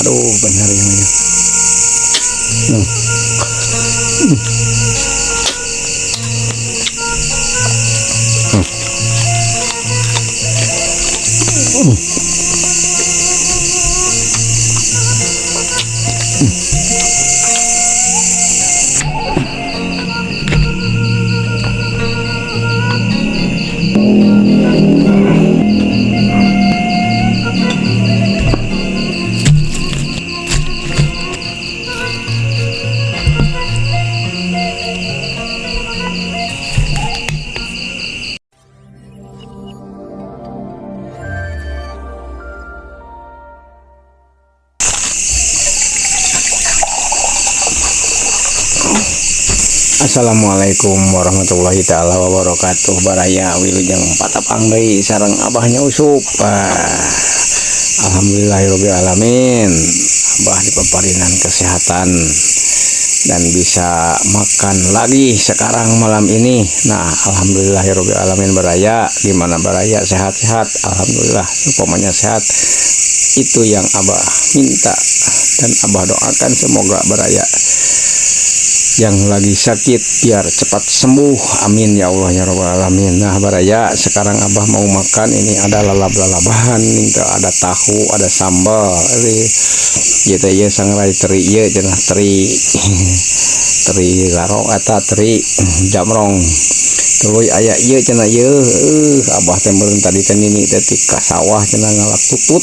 Aduh, bener ya mah. Assalamualaikum warahmatullahi taala wabarakatuh. Baraya, wilujeng patepang deui sareng abahnya Usup. Alhamdulillahirabbil alamin. Abah dipaparinan kesehatan dan bisa makan lagi sekarang malam ini. Nah, alhamdulillahirabbil alamin baraya. Gimana baraya, sehat-sehat? Alhamdulillah, upamanya sehat. Itu yang Abah minta dan Abah doakan, semoga baraya yang lagi sakit biar cepat sembuh, amin ya Allah ya robbal alamin. Nah baraya, sekarang Abah mau makan. Ini ada lalap-lalaban, ini ada tahu, ada sambal, ini gitu ya, sangrai teri ya, cenah teri teri larong atau teri jamrong. Tuluy aya ieu cenah ieu, Abah teh meureun tadi teh nini teh ti ka sawah cenah ngalap tutut.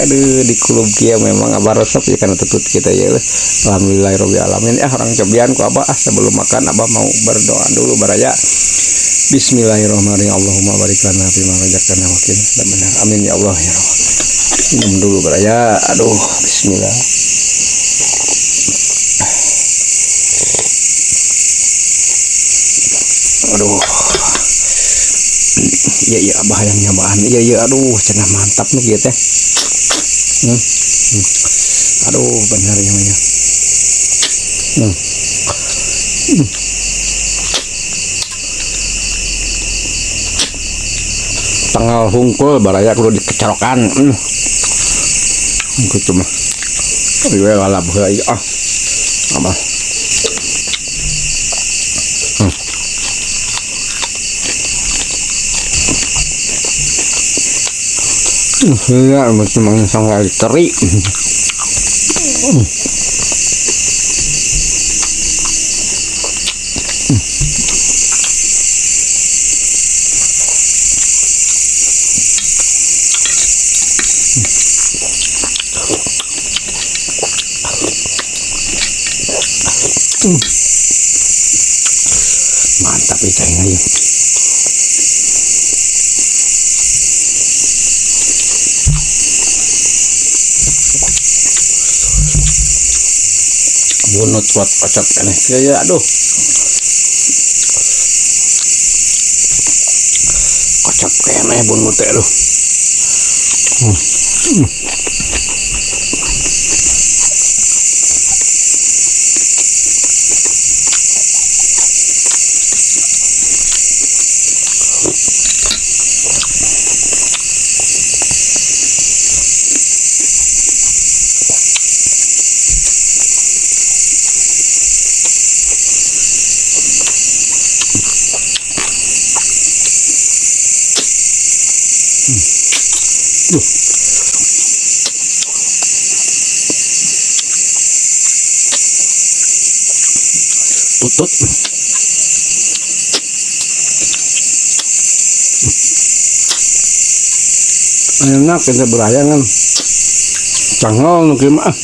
Aduh, di kulub kieu memang Abah resep ya kana tutut kita ya. Alhamdulillahirabbil alamin. Ya orang cobian ku Abah. Ah, sebelum makan Abah mau berdoa dulu baraya. Bismillahirrahmanirrahim. Allahumma barik lana fima razaqtana wa qina adzabannar. Amin ya Allah ya Rabb. Minum dulu baraya. Aduh, bismillah. Aduh. Iya iya, Abah yang nyobaan. Iya iya, aduh cenah mantap nih gitu teh. Aduh, bener ya mah. Tanggal hungkul baraya kudu dikecerokan. Gitu mah. Ieu lalap heula ieu ah. Abah. Iya, cuma sangrai teri. Mantap ya cahaya. Bunut kuat kocok aneh ya, ya aduh kocok keneh bunut teh aduh. Duh. Tutut. Enak kita berayangan. Cangol nu kieu mah.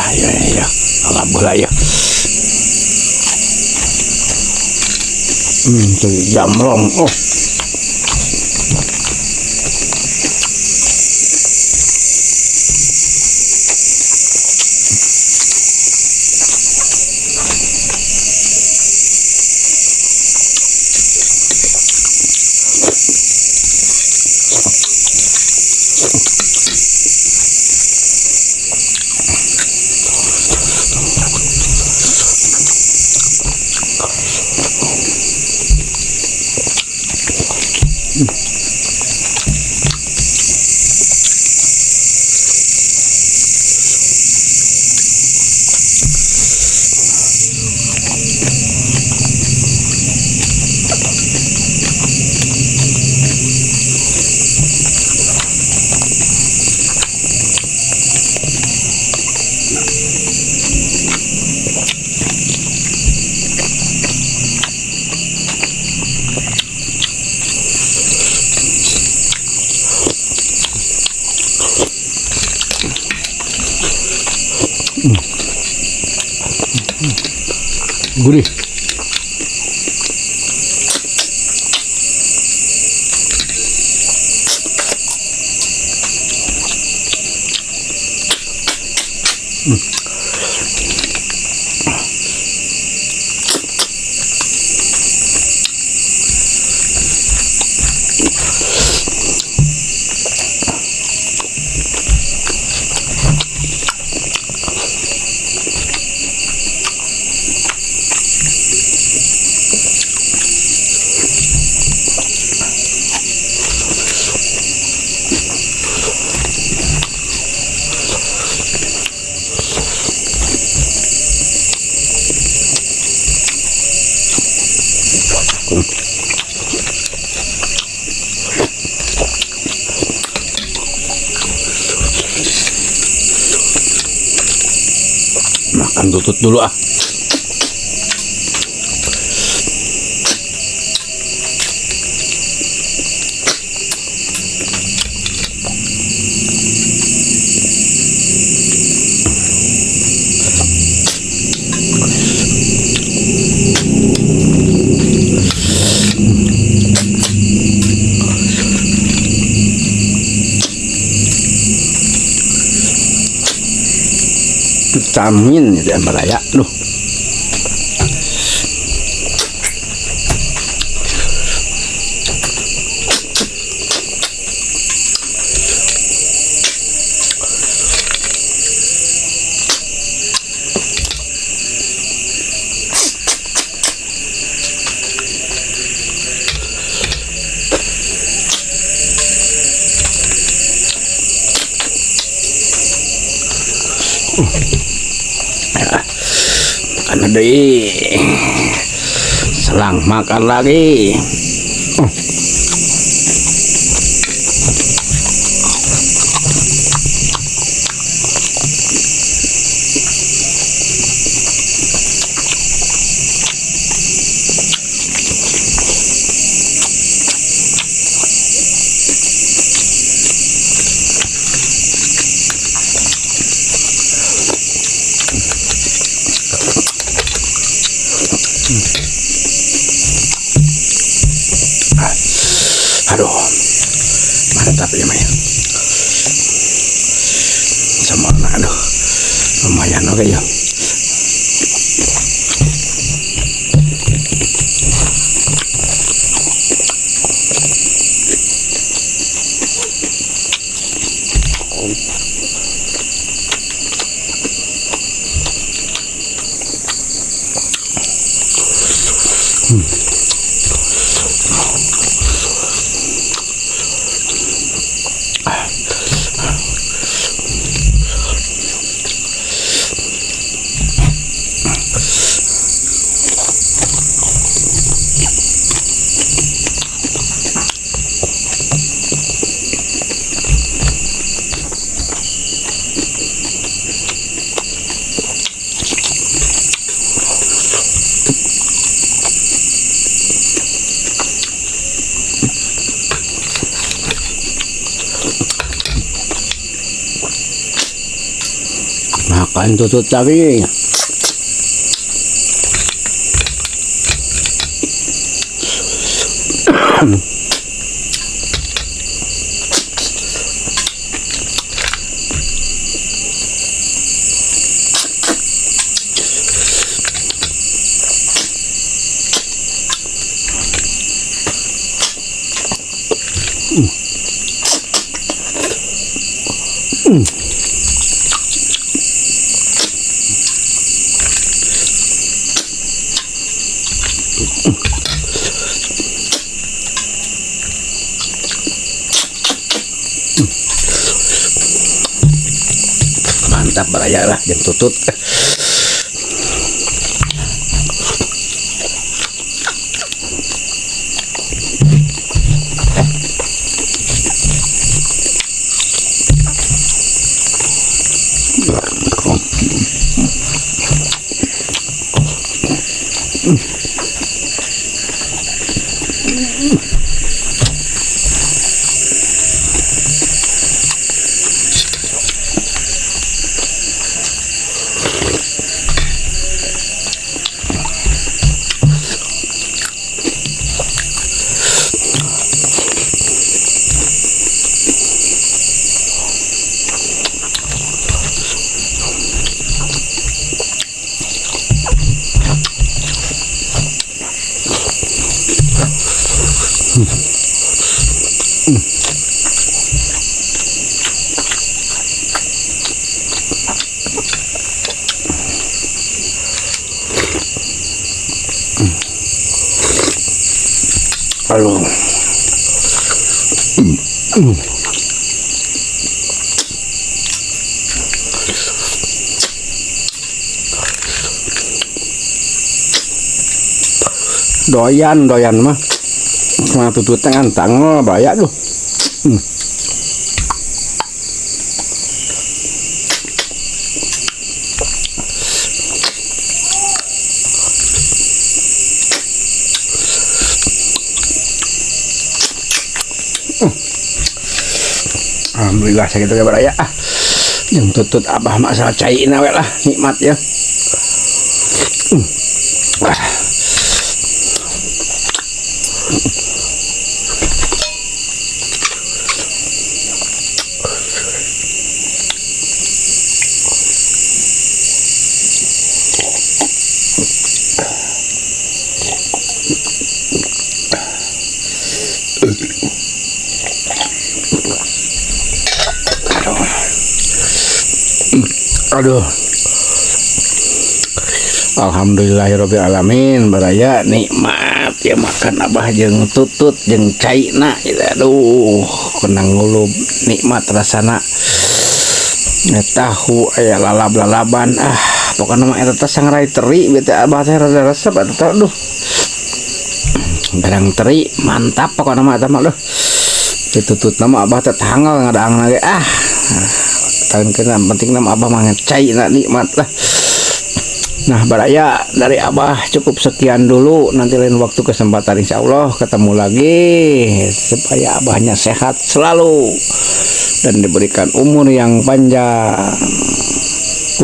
Ya ya, lalap heula ya. Tuh jamrong. Oh. Gurih. Makan tutut dulu ah. Vitamin itu yang beraya loh. Makan deui. Selang makan lagi. Aduh, mantap ya Maya. Sama aduh, lumayan oke ya. Makan tutut lagi. Mantap baraya lah jeung tutut. Aduh. Doyan doyan mah. Cuma tutut ngantang baraya tuh. Alhamdulillah sakitu ge baraya. Ah. Jeung tutut abah masalah caina we lah, nikmat ya. Ah. Aduh. Alhamdulillahirabbil alamin baraya nikmat ya makan abah jeung tutut jeung caina gitu. Aduh, kenang ngulub nikmat rasana. Tahu aya lalab-lalaban, ah pokokna mah eta teh sangrai teri bete abah teh rada resep eta aduh. Garang teri mantap pokokna mah eta mah aduh. Ditututna mah abah teh tanggal ngadaangna ge ah. Tahun kena penting nama abah mah caina nikmat lah. Nah baraya dari abah cukup sekian dulu, nanti lain waktu kesempatan insya Allah ketemu lagi supaya abahnya sehat selalu dan diberikan umur yang panjang.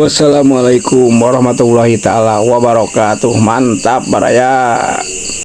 Wassalamualaikum warahmatullahi taala wabarakatuh. Mantap baraya.